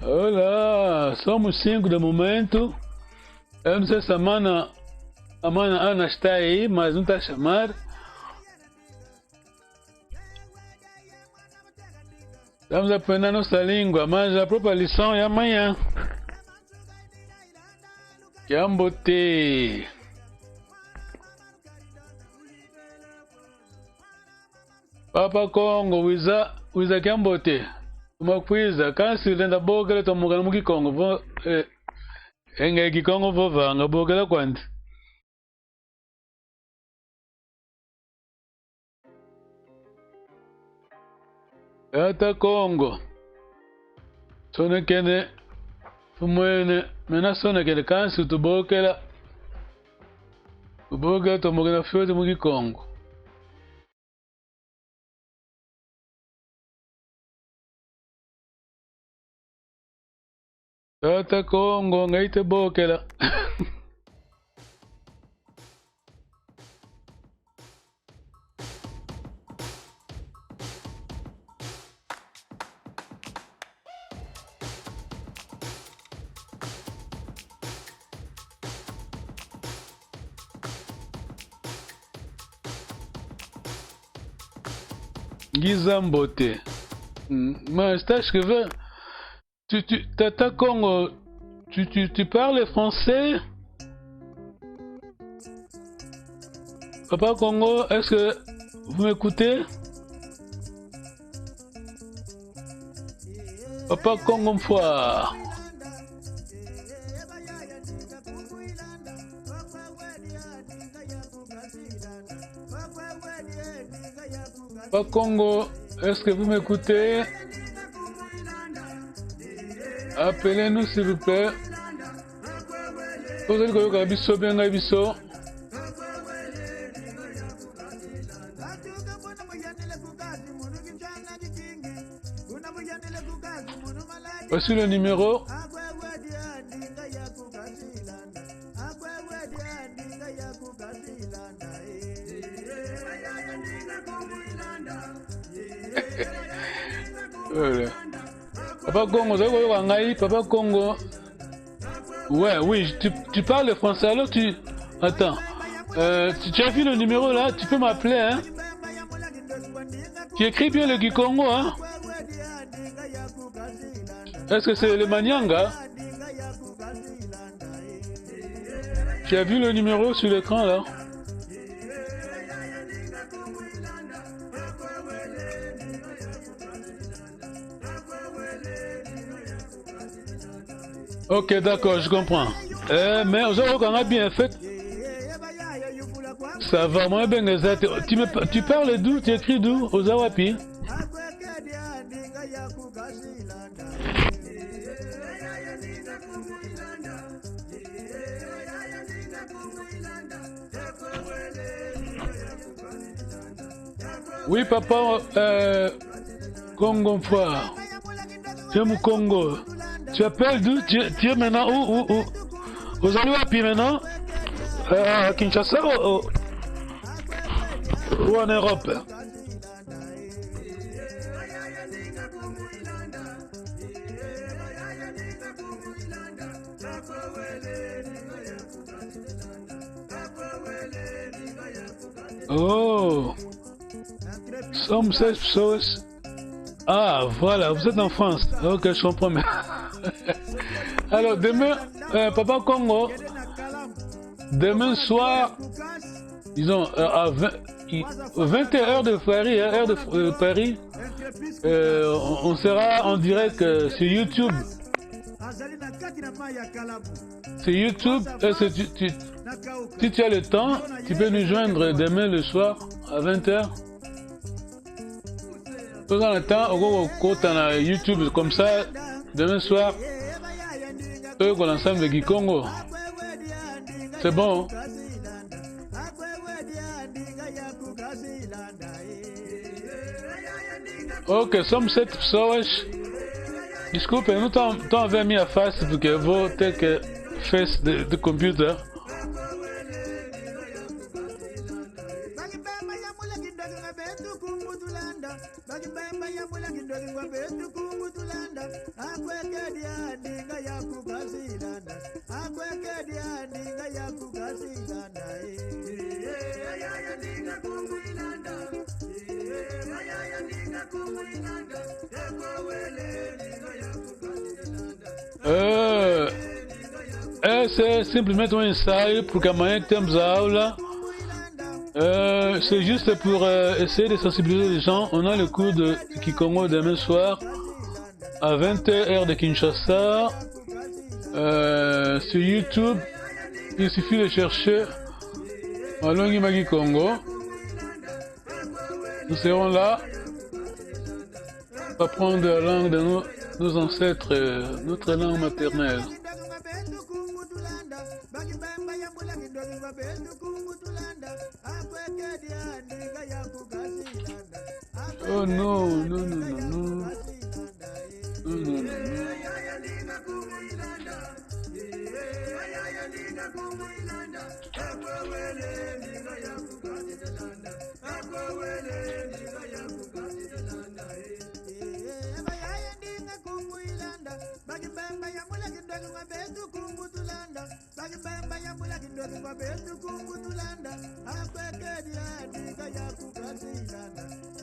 Olá, somos cinco de momento. Eu não sei se a mana, a mana Ana está aí, mas não está a chamar. Estamos a aprender a nossa língua, mas a própria lição é amanhã. Kiambote. Papa Kongo, wiza, wiza kiambote. Toma kwiza, kansi lenda bokela tomokena mu Kikongo. Vo, eh, e nge Kikongo vo vanga, bokela kwandi. Tata Kongo. Sonekene, tumwene, mena sonekene kansi tubokela. Tubokela tomokena fioti mu Kikongo. Tata Kongo, ngai te bokela. Ngiza mbote. Hmm, mais sache que ve-, tu, tu, Tata Kongo, tu, tu, tu parles français? Papa Kongo, est-ce que vous m'écoutez? Papa Kongo Mfwa. Papa Kongo, est-ce que vous m'écoutez? Appelez-nous, s'il vous plaît. Ozali koyoka biso, benga biso. Voici le numéro. Voilà. Papa Kongo, ozali koyoka ngai, Papa Kongo. Ouais, oui, tu, tu parles français, alors tu... Attends. Euh, tu, tu as vu le numéro là? Tu peux m'appeler, hein? Tu écris bien le kikongo, hein? Est-ce que c'est le Manianga? Tu as vu le numéro sur l'écran là? Ok, d'accord, je comprends. Euh, mais ozo kanga bien fait. Ça va, moi, ben, exact. Tu me, tu parles d'où? Tu écris d'où? Oza wapi? Oui, papa, euh, Kongo Mfwa. Tu es Mukongo. Tu appelles d'où? Tu, tu es maintenant où, où, où? Ozali wapi maintenant? Euh, à Kinshasa ou, ou, ou en Europe? Oh, some such souls. Ah, voilà, vous êtes en France. Ok, je comprends. Alors, demain, euh, Papa Kongo, demain soir, disons, euh, à vingt, i-, vingt heures de Paris, hein, heure de, euh, Paris, euh, on, on sera en direct, euh, sur YouTube. C'est YouTube, et c'est, tu, tu, si tu as le temps, tu peux nous joindre demain le soir à vingt heures. Tout en temps, on compte sur YouTube comme ça, demain soir, eux, qu'on ensemble Kikongo. C'est bon. Ok, some set pessoas. Desculpem, não estão, estão a ver a minha face porque eu vou ter que face de, de computer. Euh, euh, c'est simplement un ensaio, porque amanhã temos a aula. Euh, c'est juste pour, euh, essayer de sensibiliser les gens. On a le cours de Kikongo demain soir à vingt heures, heure de Kinshasa. Euh, sur YouTube, il suffit de chercher Malongi ma Kikongo. Nous serons là pour apprendre la langue de nos, nos ancêtres, euh, notre langue maternelle. Oh non, non, non, non, non. Non, non, non, non.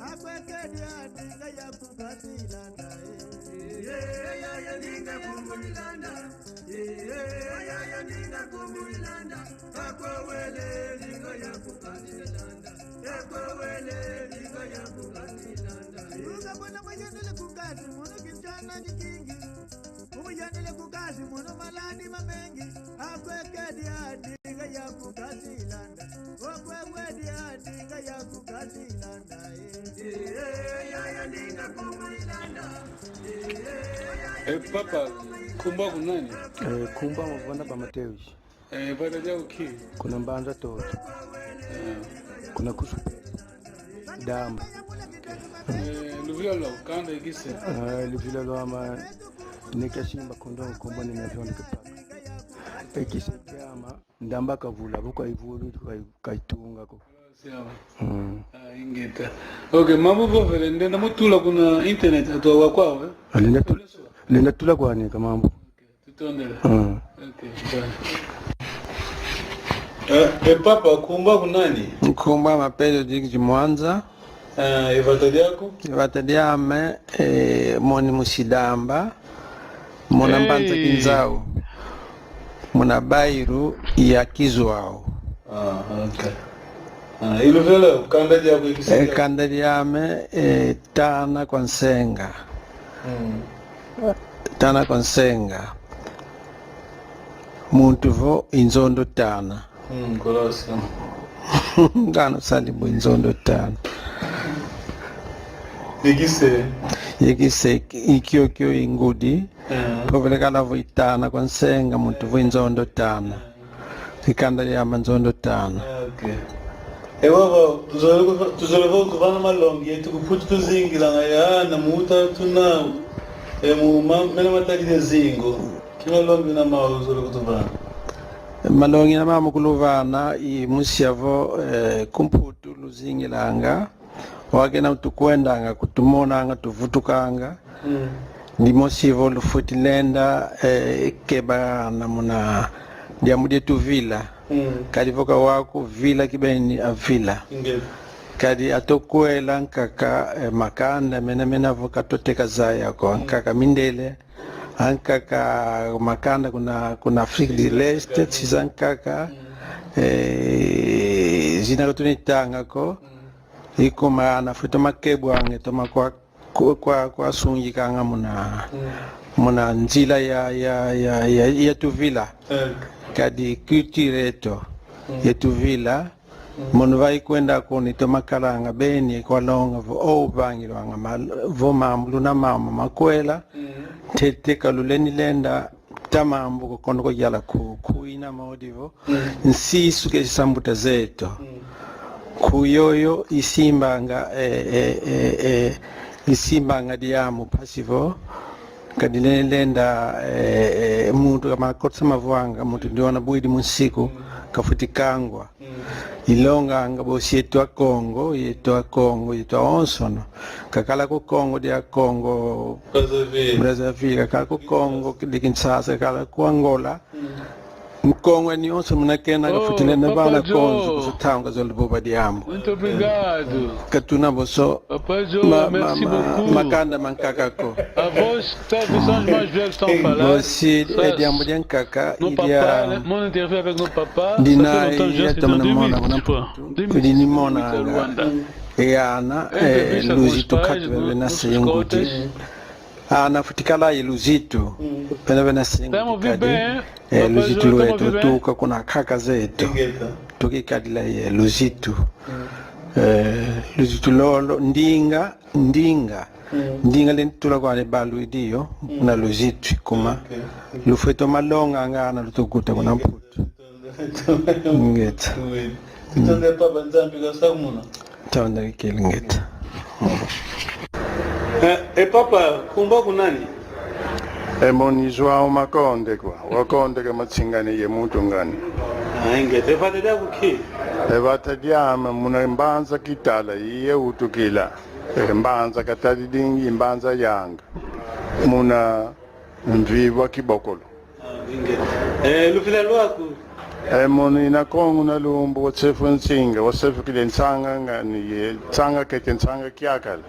Akwekedi a ndinga ya ku Ngazilanda, eh. Eh, ya, ya ndinga ku Ngazilanda. Eh, eh, ya, ya ndinga ku Ngazilanda. Akwewele ndinga ya ku Ngazilanda. Akwewele ndinga ya ku Ngazilanda, eh. Uka bona mayendele ku Ngazi, mono kinshana ni kingi. Uyanile ku Ngazidja, mono maladi mamengi. Akwekedi a ndinga ya ku Ngazidja landa. Okwewedi a ndinga ya ku Ngazidja landa, eh. Eh, ya, ya ndinga ku Ngazidja landa. Eh, ya, ya Eh, papa, nkumbu aku nani? Eh, nkumbu aku Mavonda ba Mateus. Eh, vata diaku nki? Kuna Mbanza Toto. Eh. Kuna Kusupe. Damba. Eh, luvila lwaku kanda i kisi? Eh, luvila lwame ni Kasimba Kondo, nkumbu ni Maison de Kipaka. E kisi kiame, Ndamba Kavula, vo ka ivulu, ka i-, ka itunga ko. Siama. Mm. Ah, ingeta. Ok, mambu vovele, ndenda mu tula kuna internet, atu wa kwawu, eh? Lenda tu-, lenda tula kwani ka mambu. Ok, tutondele. Mm. Ok, bye. Eh, e papa, nkumbu aku nani? Nkumbu ame Pedro Dix Mwanza. Eh, e vata diaku? E vata diame, eh, moni musi Damba. Muna Mbanza Kinzau. Muna bairro ya Kizuau. Ah, ok. Ah, e luvila, kanda diaku i kisi? Eh, kanda diame, eh, Tana kwa Nsenga. Mm. Tana kwa Nsenga. Muntu vo i Nzondo Tana. Mm, kolosio. Ngano sali bo i Nzondo Tana. I kisi? I kisi, i kiokio i ngudi. Eh. Kovele kala vo i Tana kwa Nsenga, muntu vo i Nzondo Tana. I kanda diame Nzondo Tana. Ah, ok. E vava, tuzolele ku-, tuzolele vo kuvana malongi yetu ku Mputu tuzingilanga ya, na muta tuna, e mu ma-, mena matadi de zingu. Ki malongi na mau uzolele kutuvana? Malongi na mau mu kuluvana, i musi avo, eh, ku Mputu luzingilanga. Wau kena tukwendanga, kutumonanga, tuvutukanga. Mm. Ni mosi vo lufweti lenda, eh, keba na muna diambu dia tuvila. Mm. Kadi vo ka wau kuvila kibeni avila. Nge. Kadi atokwela nkaka, eh, makanda mena mena vo ka toteka zaya ko. Mm. Nkaka mindele, ankaka makanda kuna, kuna Afrique de l'Est, si zankaka, eh, zina ka tuna tanga ko. I kuma ana fwete toma kebwanga, toma kwa, kwa, kwa, kwa sungikanga muna, muna nzila ya, ya, ya, ya, ya tuvila. Eh. Kadi culture eto, ya tuvila, mono va ikwenda kuna itoma kalanga beni kwa longa vo, o vangilwanga ma-, vo mambu luna mama makwela, ntete ka lulendi lenda ta mambu ko kondo ko yala ku, ku ina modi vo, nsisu ke sambuta zeto. Ku yoyo isimbanga, eh, eh, eh, eh, isimbanga diamu mpasi vo, ka dilendi lenda, eh, eh, muntu ka makotisa mavwanga, muntu ndiona bwidi mu nsiku, kafweti kangwa. Ilonganga bosi yeto Akongo, yeto Akongo, yeto awonsono. Kakala ku Kongo dia Kongo Brazzaville. Brazzaville, kakala ku Kongo dia Kinshasa, kakala ku Angola. Nkongo yandi yonso muna kena kafweti lenda vana konzo, kusa tanga zolo vova diambu. Muito obrigado. Ka tuna boso Papa Jo, ma-, ma-, merci ma-, beaucoup. Makanda mankaka ko. A voz talvez são as mais velhas estão a falar. Bosi, e diambu dia nkaka, no idia papa, mon interview avec no papa, ndina, ça fait longtemps, je l'ai entendu, tomana mona, mona deux mille huit, je crois. Kudi ni mona, deux mille huit à Luanda. E ana, eh, Luzitu quatre-vingt-neuf, Scott. Ana fweti kala ye Luzitu. Pena vena sengu. Estamos a ouvir bem, hein? Eh, Luzitu lweto, tuka kuna nkaka zeto. Tuka ikadila ye Luzitu. Eh, Luzitu lolo, ndinga, ndinga. Ndinga lendi tula kwani balu idio, na Luzitu kuma. Lufwete malonga nga ana lutukuta kuna Mputu. Ingeta. Tonda papa, Nzambi kasakumuna. Tonda kikele, ingeta. Eh, e papa, nkumbu aku nani? E moni João Makonde kwa. Wakonde ka matsingani ye muntu ngani. Ah, ingeta. E vata diaku nki? E vata diame muna Mbanza Kitala, iye wutukila. E Mbanza Katadi dingi, Mbanza Yanga. Muna Mvivwa Kibokolo. Ah, ingeta. Eh, luvila lwaku? E mono ina Kongo na lumbu, wa sefu nsinga, wa sefu kile nsanga ngani ye, nsanga kete, nsanga kiakala.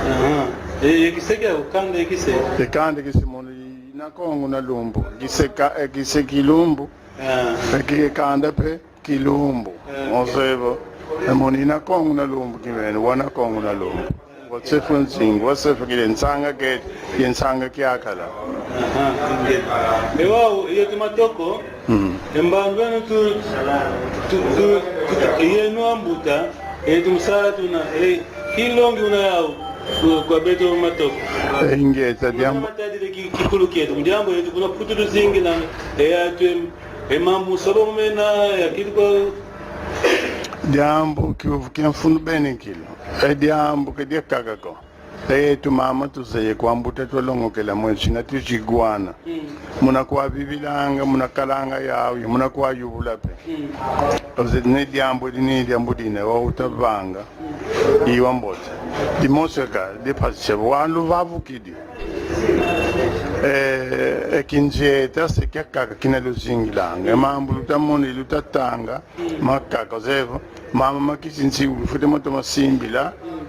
Aha. E, e kise kia ukanda e kise? E kanda kise mono ina Kongo na lumbu. Kise ka, e kise kilumbu. Ah. E ki-, kanda mpe kilumbu. Ah. Wa zeye vo. E mono ina Kongo na lumbu kimene, wana Kongo na lumbu. Wa sefu nsinga, wa sefu kile nsanga kete, ye nsanga kiakala. Aha, nge. E wau, yeto matoko. Mm. E mbandu eno tu, tu, tu, tu, yeno ambuta, yeto musala tuna, e, kinlongi una yau, kwa, kwa beto matoko. E, ingeta, diambu. Matadile ki-, kikulu kieto, diambu yeto kuna Mputu tuzingila, e, yeto, e mambu sabo mena, ya kitu kwa. Diambu kiuvu kia mfunu beni kilo. E diambu ke diakaka ko. E yeto mama tuzeye kwa mbuta twalongokela mweto, sina tuziwana. Mm. Muna kwavivilanga, muna kalanga yau, muna kwayuvula mpe. Mm. Ozeye ne diambu dina, diambu dina, wa utavanga. Mm. I wambote. Dimosi kaka, dipasise, wa luvavukidi. E, e kinzeta se kiakaka kina luzingilanga. E mambu lutamona, lutatanga, mm, makaka, zeye vo. Mama makisi nsi ulufwete moto masimbila. Mm.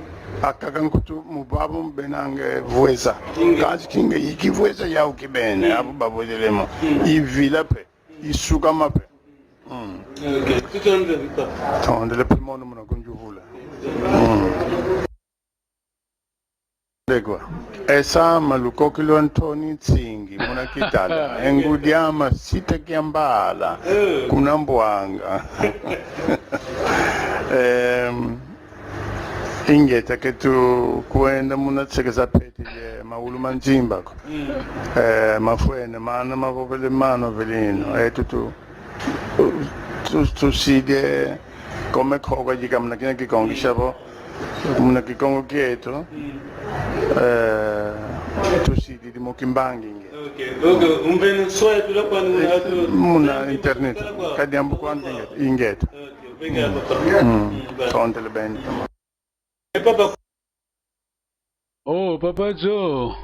Akaka nkutu mu babo mbenanga vweza. Inge. Kansi kinga i kivweza yau kibeni, mm, abo bavwezele mo. Mm. I vila mpe, i sukama mpe. Mm. Ok. Tutondele, papa. Tondele mpe mono muna kunzuvula. Mm. Ndekwa. E sama lukokilo Ntoni Nsingi, muna Kitala. E ngudi ame Sita Kiambala, eh, kuna Mbwanga. Em, ingeta ke tukwenda muna sekesa peti ye mawulu ma nzimba ko. Mm. Eh, mafwene, mana mavovele, mana vele ino. Mm. E tutu Tu, tu, tusidi, comme koko yika muna kina Kikongo, mm, sabo. Muna Kikongo kieto. Mm. Eh, tusidi di mu kimbangi nge. Ok, ok. Umbeni soya tula kwa nuna, eh, tu, muna internet. Kwa, kwa, kadi ambu kwa, kwa, ingeta, ingeta. Ok, obrigado, mm, papa. Mm. Mm, bye. Tondele beni. E papa. Oh, Papa Joe.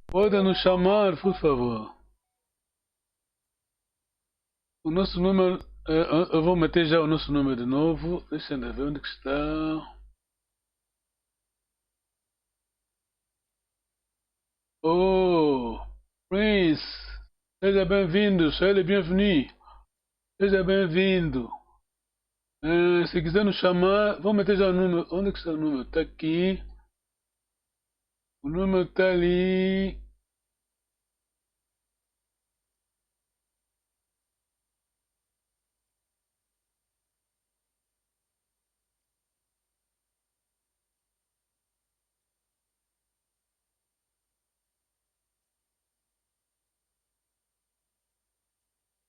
Pode nos chamar, por favor. O nosso número, eh, eu, eu vou meter já o nosso número de novo. Deixa eu ver onde que está. Oh, Prince, seja bem-vindo, soyez le bienvenu. Seja bem-vindo. Eh, se quiser nos chamar, vou meter já o número. Onde é que está o número? Está aqui. O número está ali.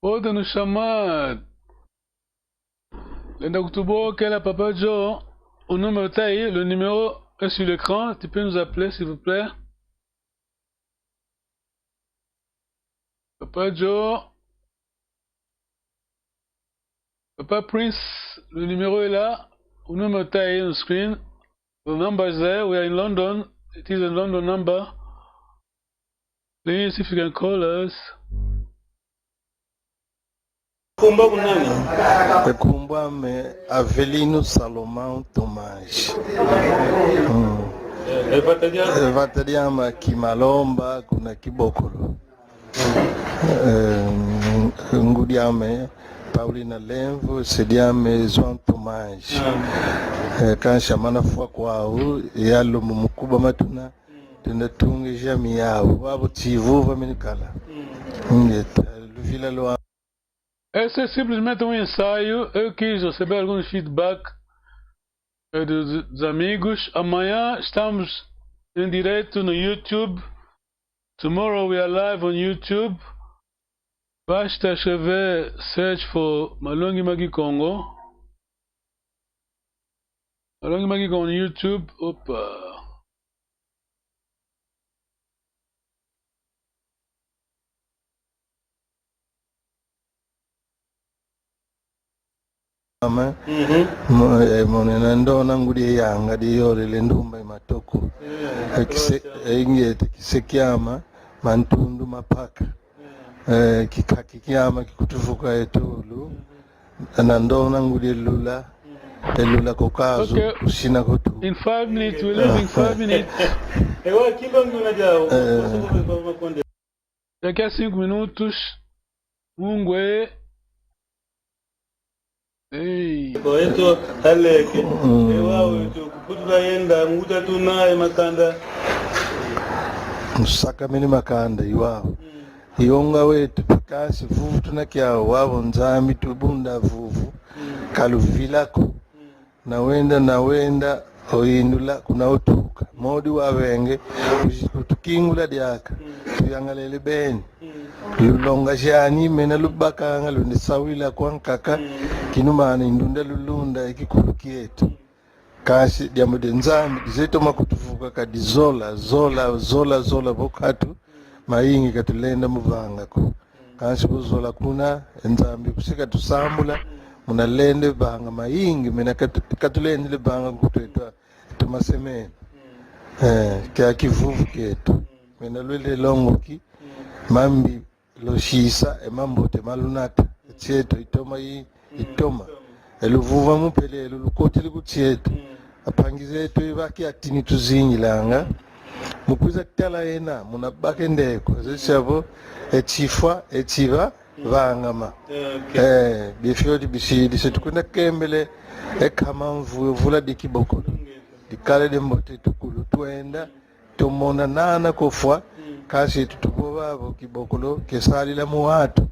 Pode nos chamar. Lenda kutubokela, Papa Joe. O número tá aí, le numéro est sur l'écran. Tu peux nous appeler, s'il vous plaît. Papa Joe. Papa Prince, le numéro est là. O número tá aí no screen. The number is there. We are in London. It is a London number. Please, if you can call us. Nkumbu aku nani? E nkumbu ame Avelino Salomão Tomás. Mm. Eh, e vata dia? E vata diame Kimalomba, kuna Kibokolo. Eh, ngudi ame Paulina Lemvo, se diame João Tomás. Ah. Eh, kansi amana fwa kwau, yalomba mu kuba matuna, mm, tenda tunga e zame yau, wau vo ti vova mene kala. Mm. Ingeta, luvila lwa. Esse é simplesmente um ensaio. Eu quis receber alguns feedback, eh, dos, dos amigos. Amanhã estamos em direto no YouTube. Tomorrow we are live on YouTube. Basta escrever, search for Malongi ma Kikongo. Malongi ma Kikongo on YouTube. Opa. Amen. Mhm. Mo-, eh, monena ndona ngudi yanga di yole le ndumba i matoko. Yeah. Eh, kise-, eh, ingeta kise kiame Mantundu Mapaka. Yeah. Eh, kikaki kiama kikutuvuka e tulu. Na ndona ngudi e lula. E lula ko kazu, okay, kusina ko tu. In five minutes, we're leaving five minutes. Ewa, kimba nguna jao. Eh. Daqui a cinco minutos, Mungwe. Ei. Ko eto aleke. Mm. Ewa, wetu, kuputula yenda, nguta tuna e makanda. Musakamene makanda, iwa. Mm. Yonga wetu, kansi vuvu tuna kiau, wau Nzambi tubunda vuvu, mm, kaluvila ko. Mm. Na wenda, na wenda, oyindula kuna otuka. Modi wavenge, uzi-, utukingula diaka, mm, tuyangalele beni. Mm. Lulonga ziani, mena lubakanga, lundi sawila kwa nkaka, mm, kinumana indunda lulunda, e kikulu kieto. Kansi diambu dia Nzambi, zeto makutuvuka ka dizola, zola, zola, zola, vo katu, mayingi katulenda mu vanga ko. Kansi vo zola kuna, e Nzambi kusika tusambula, muna lenda vanga mayingi, mena katu-, katulendele vanga nkutu eto, eto masemene. Eh, kia kivuvu kieto. Mena lwele longoki, mambi losisa, e mambote ma lunata. E nsi eto itoma i-, itoma. E luvuvamu mpelelo lukotele ku nsi eto. Ampangi zeto i vaki atini tuzingilanga. Mu kwiza tala ena, muna bake ndeko. Zesi avo, e tifwa, e tiva, vangama. Eh, okay. Eh, bifio di bisidi, se tukwenda kembele, e kama mvu-, vula di kibokolo. Dikala dia mbote tukulu, twenda, tumona nana kofwa, kansi tutuko vavo kibokolo, kesadila mu atu.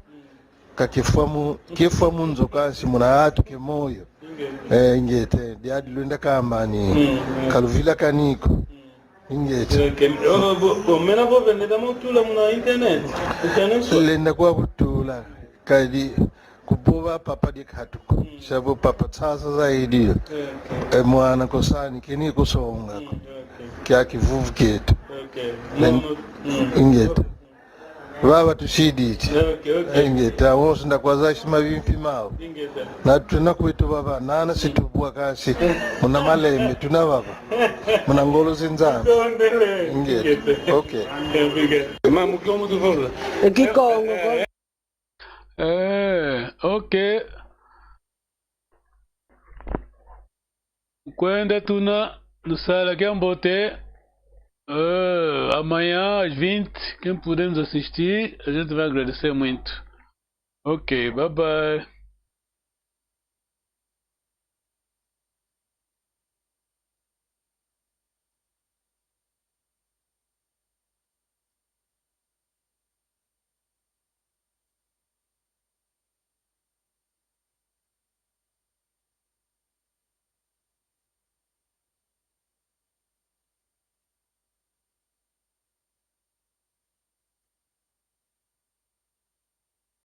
Ka kifwa mu, kifwa mu nzo kansi muna atu ke moyo. Ingeta. Eh, ingeta, diadi lwenda kamba ni, mm, mm, kaluvila kaniko. Mm. Ingeta. Okay. Oh, bo, bo, mena vo vende da mo tula muna internet. Internet so. Lenda kwa kutula, kadi kuvova papa di katuko. Mm. Savo papa sasa zaidi. Okay. E mwana kosani, kini kusonga ko. Mm, okay. Kia kivuvu kieto. Okay. Len-, no, no. Mm. Ingeta. Vava tusididi. Okay, okay. Ingeta, wonso nda kwa zasi mavimpi mau. Ingeta. Na tuna kweto vava, nana si tubwa kansi. Muna malembe, tuna vava. Muna ngolo zi Nzambi. Tondele. Ingeta. Ingeta. Okay. Ingeta. Mamu, kiomu tuvola. E Kikongo ko. Eh, ok. Kwenda tuna, lusala kiambote. Eh, amanhã às vinte, quem puder nos assistir, a gente vai agradecer muito. Ok, bye bye.